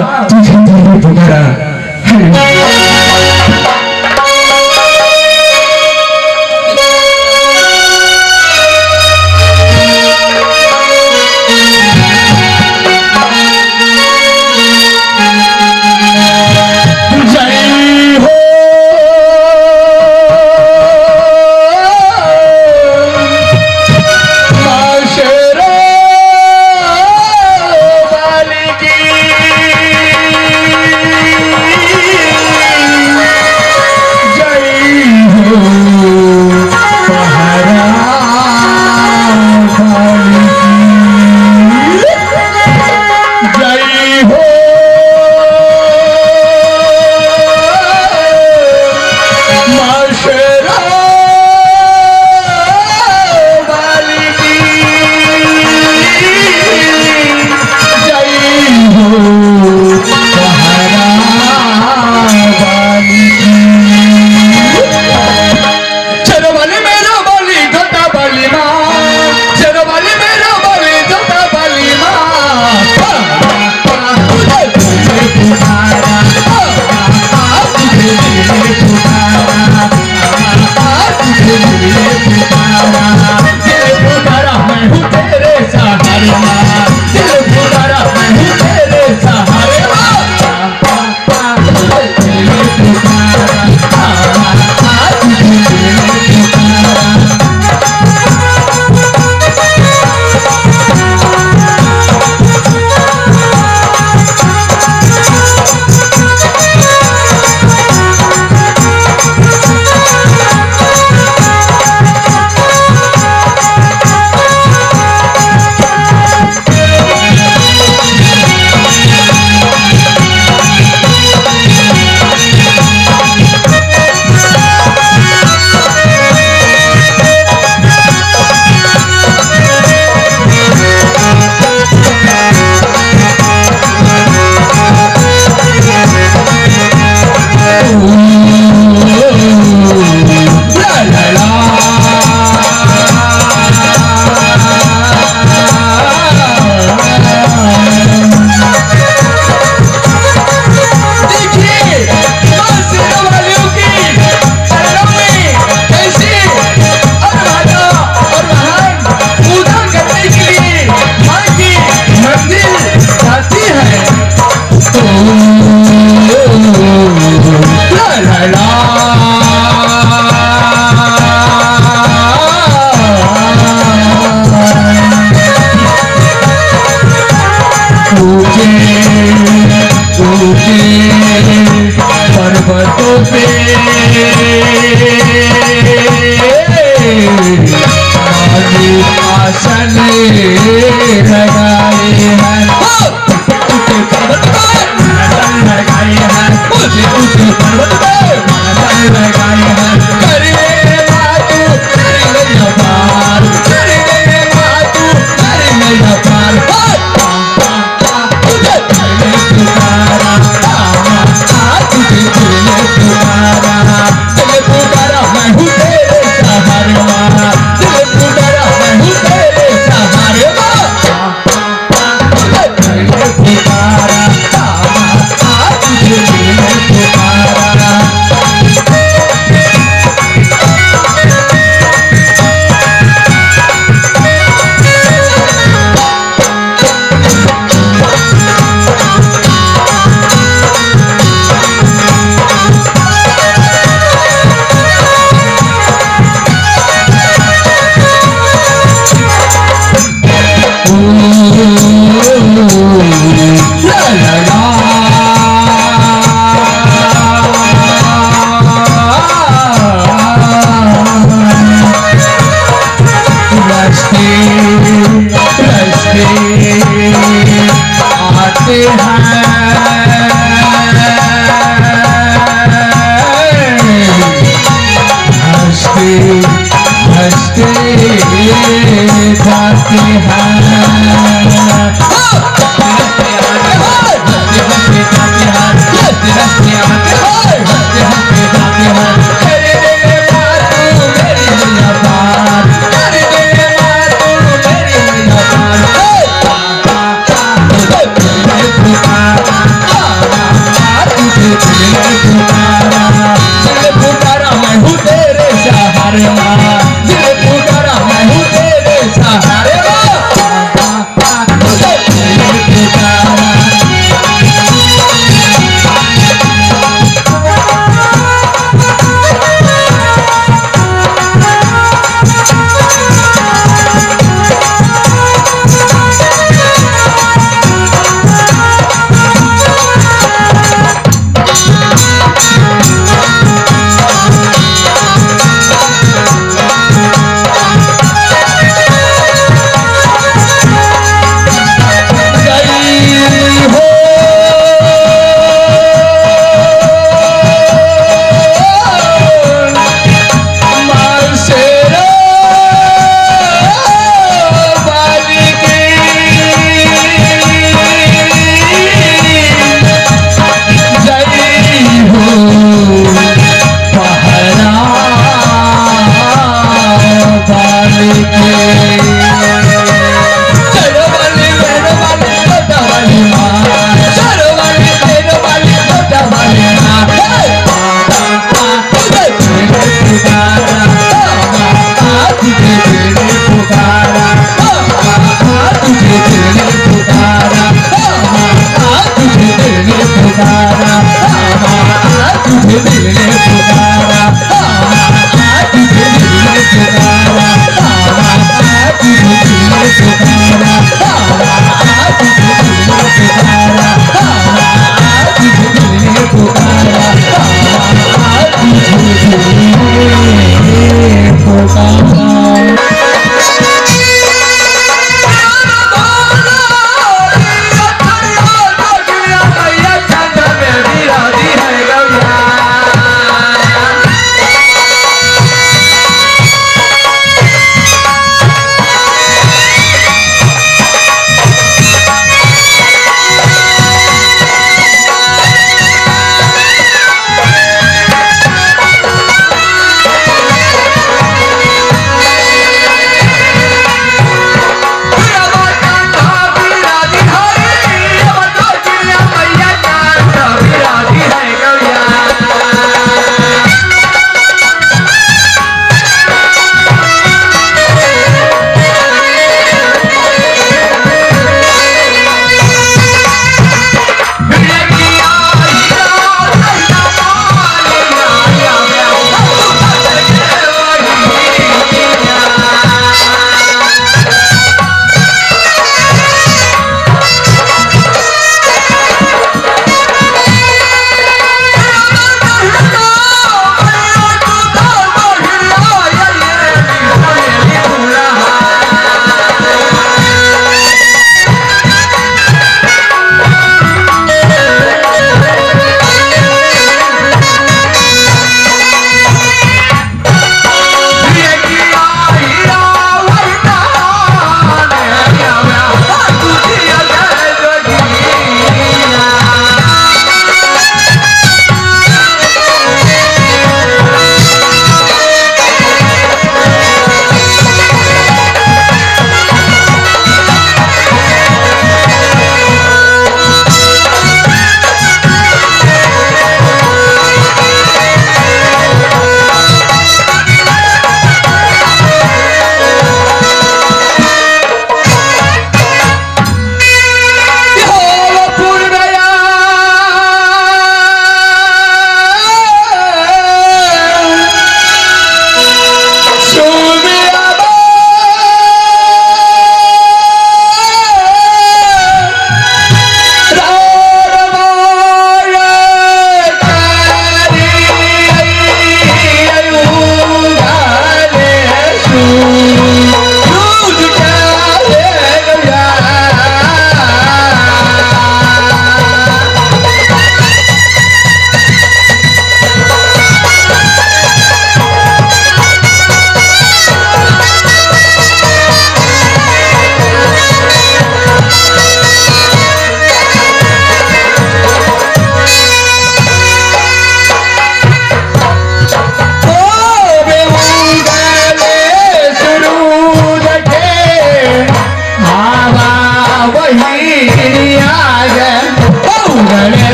तुझे तेरे पुकारा। जय हो माशेरा वाली की।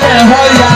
के होया।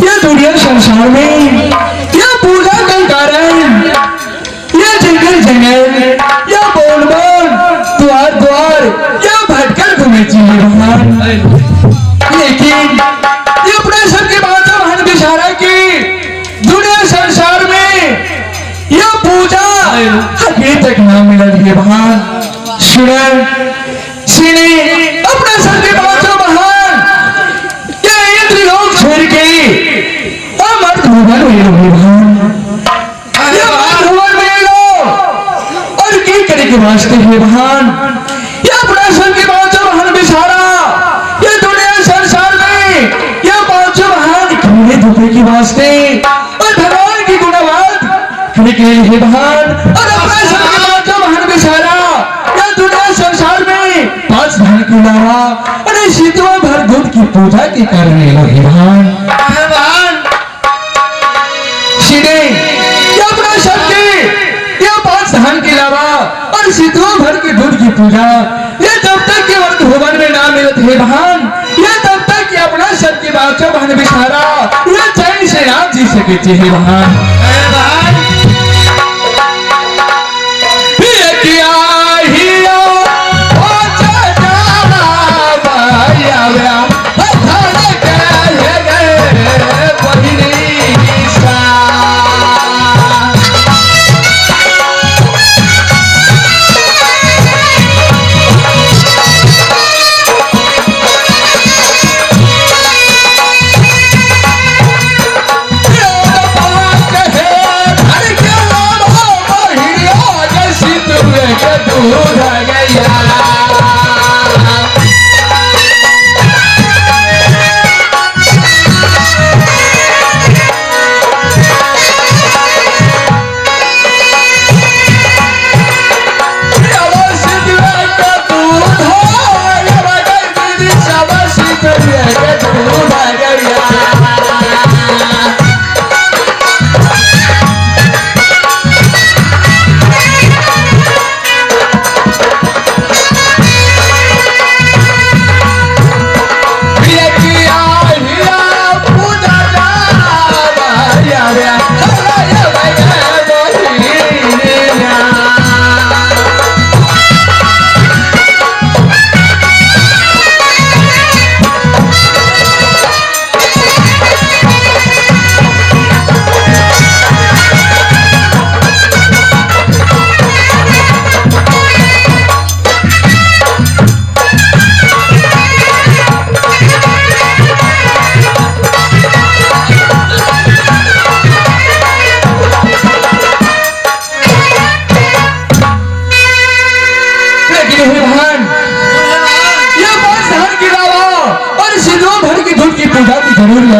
ये दुनिया संसार में ये पूजा के कारण ये जंगल जंगल ये बोल बोल द्वार द्वार ये भटकल घूमे चाहिए भगवान। लेकिन ये अपने सबके बात हन बिचारा की दुनिया संसार में ये पूजा अभी तक ना मिलल है भगवान। सुन सिने अपने सबके बात भगवान ये इंद्र लोग छोड़ के अमर भुवन में भगवान, ये अमर भुवन में लो और की करे के वास्ते है भगवान। ये अपने सबके बात भगवान बिचारा ये दुनिया संसार में ये पांचों भगवान खेले धूपे के वास्ते और भगवान की गुणवाद करने के लिए भगवान। और अपने सबके पांचों भगवान बिचारा ये दुनिया संसार में पांच धन के अलावा अरे शीतवा भर दूध की पूजा के कारण ये लोग भगवान सीधे ये अपना सबके ये पांच धान के अलावा और शीतवा भर के दूध की पूजा ये जब तक के वर्ग भुवन में ना मिलत है भगवान, ये तब तक कि अपना सबके बादशाह भगवान बिचारा ये चैन से ना जी सके थे भगवान। ये किया हिया ओ चाचा भाया गए पहिरी सा।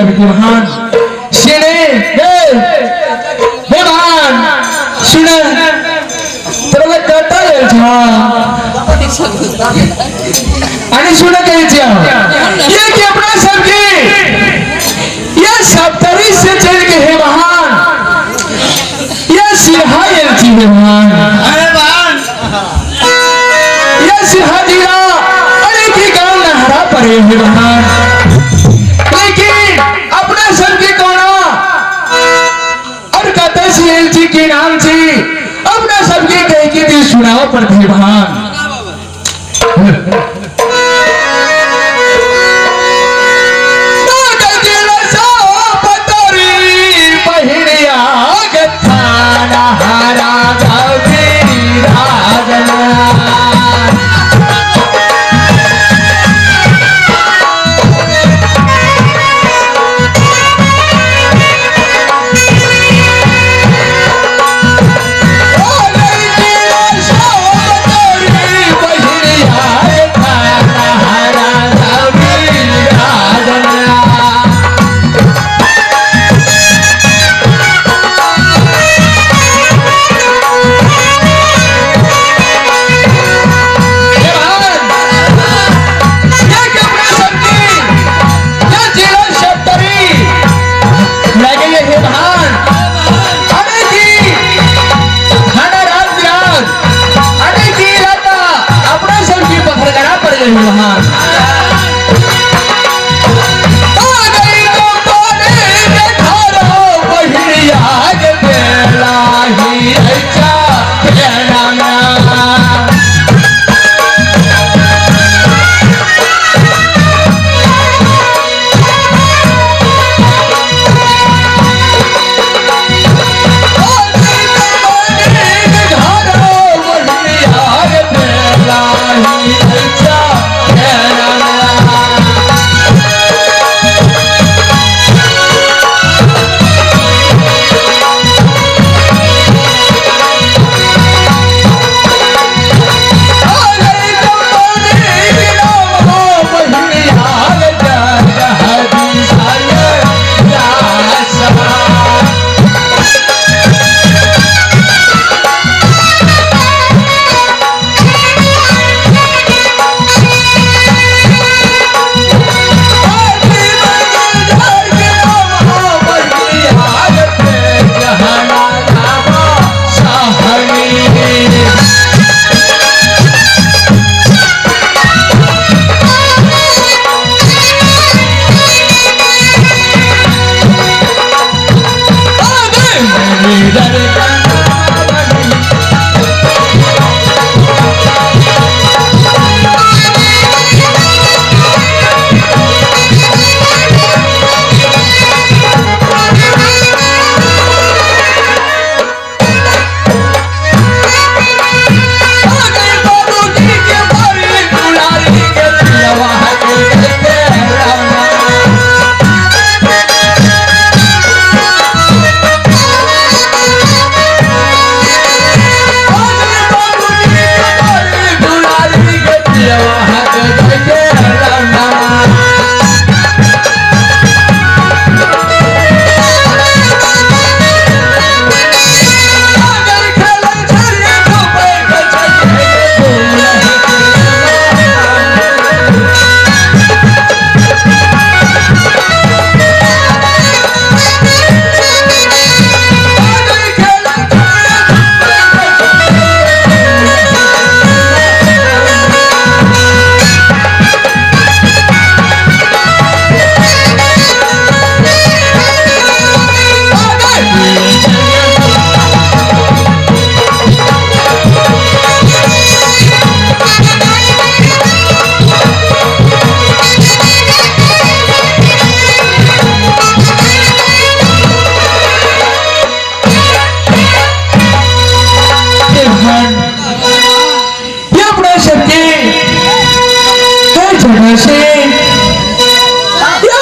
जावे के महान सिने हे हे महान सुन तोरा कतऽ गेल छह आणि सुन कहै छियै ये कि अपना सबके ये सप्तरी से चल के हे महान ये सिरहा गेल छी हे महान अरे बहन ये सिरहा जिला अरे की गांव नहरा पड़े हे महान लेकिन अपना सबके कोना और कतऽ से आयल छी की नाम छी अपना सबके कह के भी सुनाओ पड़ते महान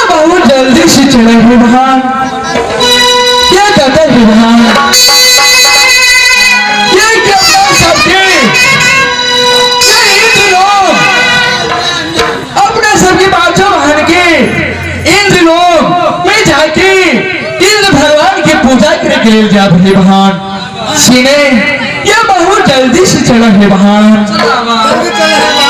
बहुत जल्दी से चले विधान ये कहते विधान ये क्या सबके ये इंद्र लोग अपने सबकी बातों बहन के इंद्र लोग में के लेल जाब हे बहन। सीने ये बहुत जल्दी से चलो हे बहन। जल्दी चल हे बहन।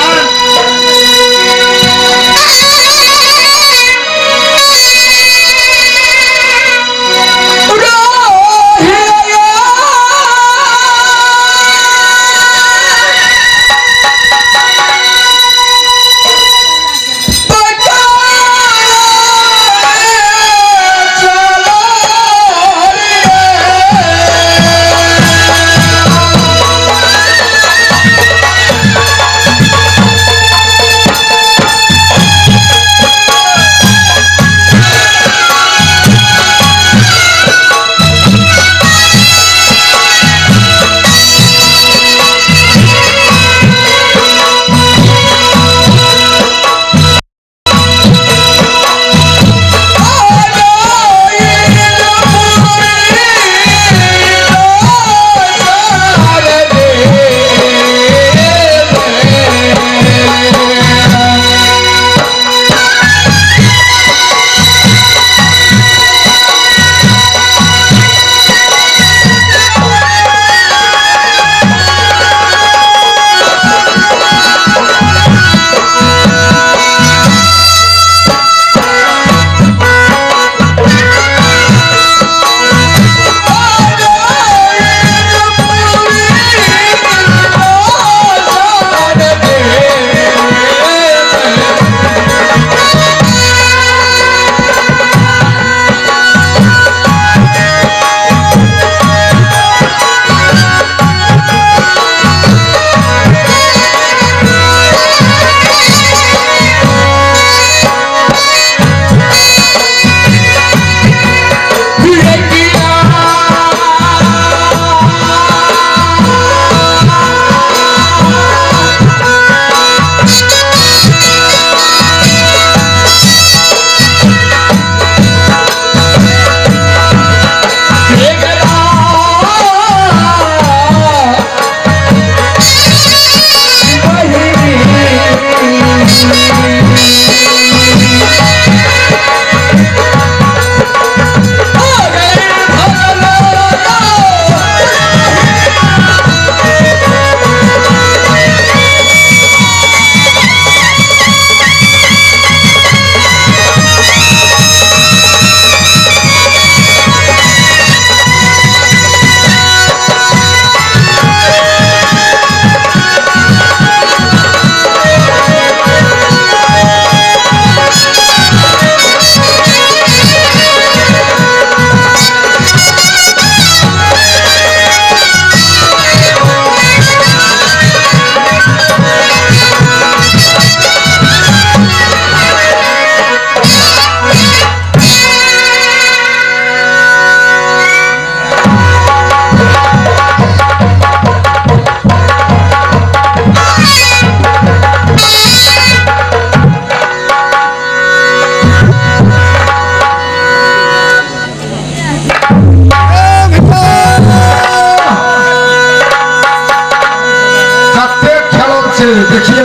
देखियो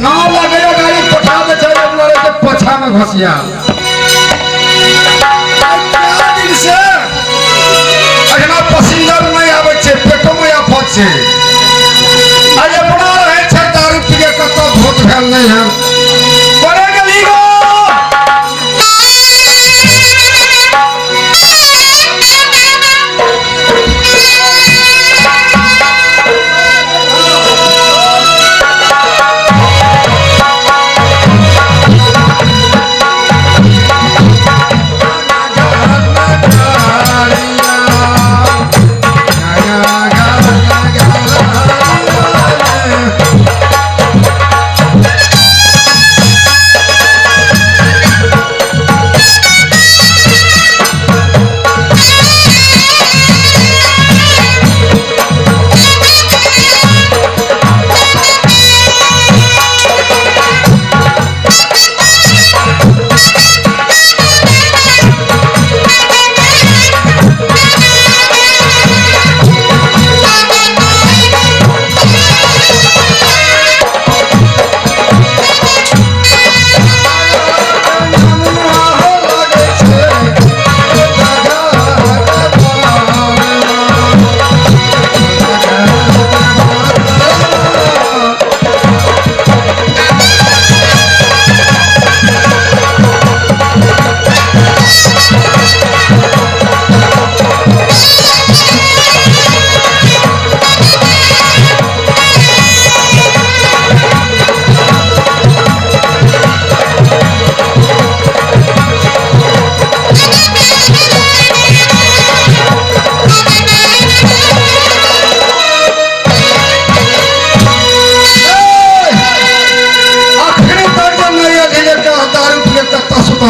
नाव लगैयो गाड़ी पठा दे छै लड़े के पछा में घसिया। दिन से अगना पसिंजर नहीं आबै छै, पेटो में आफत छै। आज अपना रहै छै दारू पी के कतौ भोट भेल नहीं है। करे गेली गो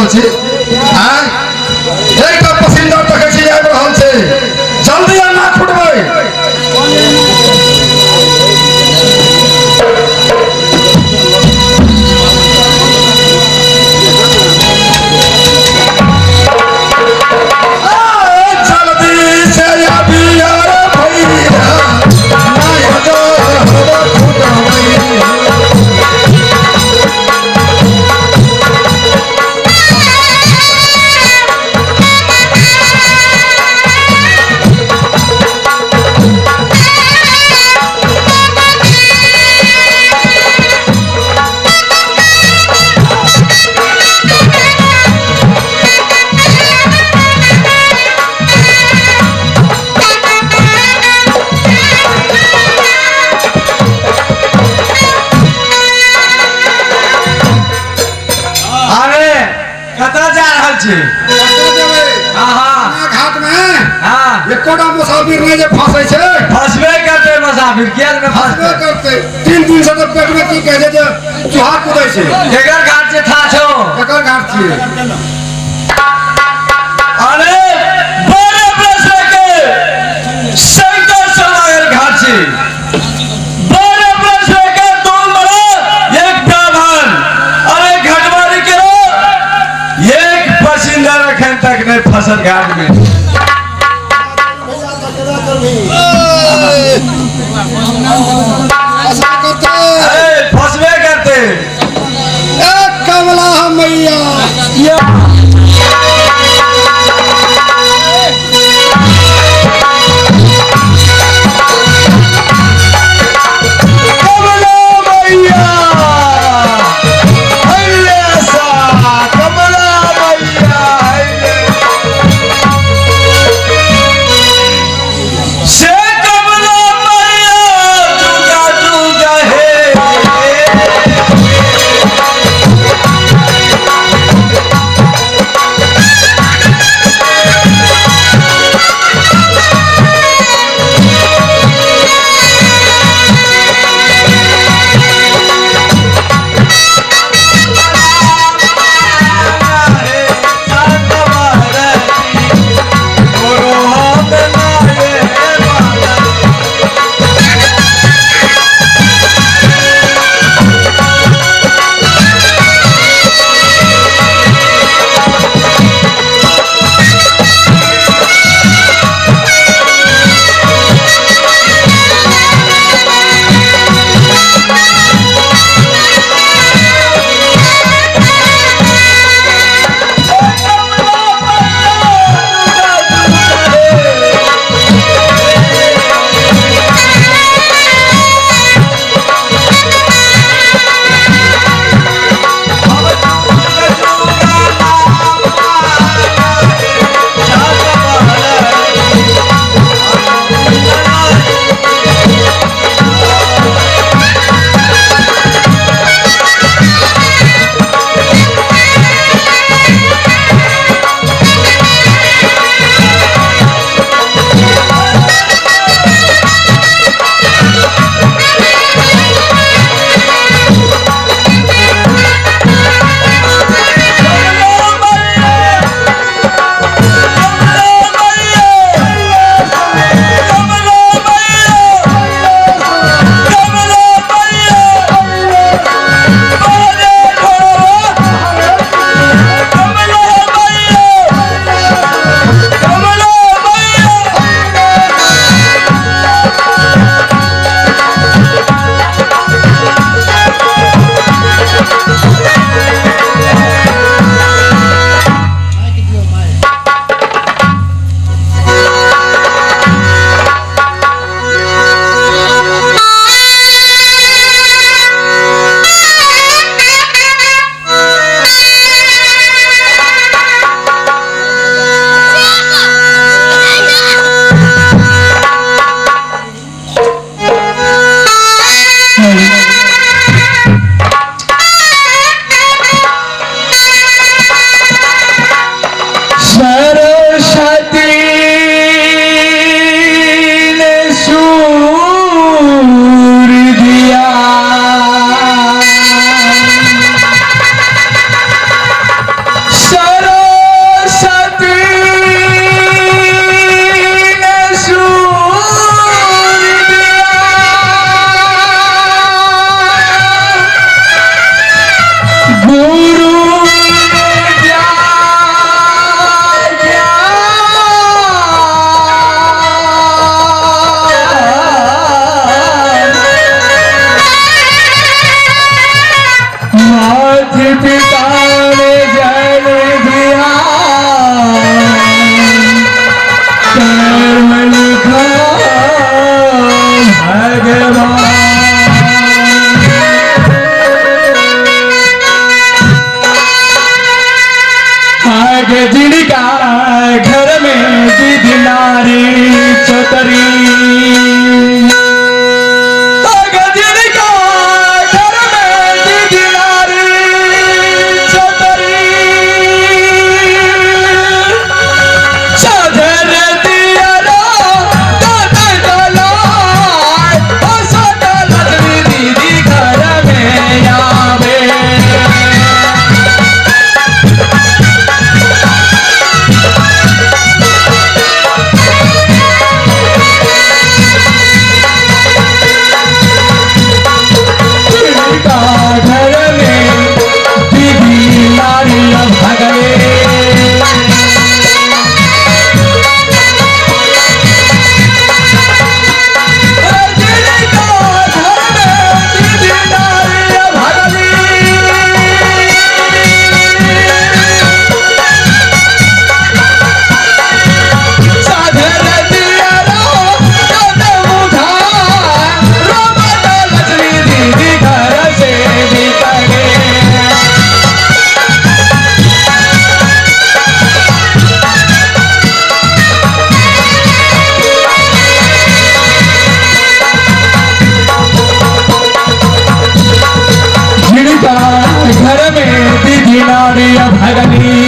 रहल छी। आँय, एकटा पसिंदर देखै छी आबि रहल छै, जल्दी अन्ना छुटबै। जल्दी से अभी यार भैया, नहीं जो छुटबै। अरे कतऽ जा रहल छी? कतऽ जेबै? हाँ हाँ। अपना घाट में हाँ। एकोटा मुसाफिर नहि जे फंसै छै। फंसबे करतै मुसाफिर, किया नहि फंसबे फंसतै? करतै। 3 दिन से तऽ पेट में की कहै छै जे चूहा कुदै छै। केकर घाट छै था छौ? केकर घाट छियै? अरे बड़े प्रश्न के शंकर समागर घाट छी। बड़े प्रश्न के दो मरद एक ब्राह्मण, अरे घटवारी के एक पसिंदर अखन तक नहीं फसल घाट में। फंसबे करतै। अरे फंसबे करते। ए कमला मैया। या कमला मैया, हैया सा कमला मैया, हैया से कमला मैया, जुगा मारी भगनी।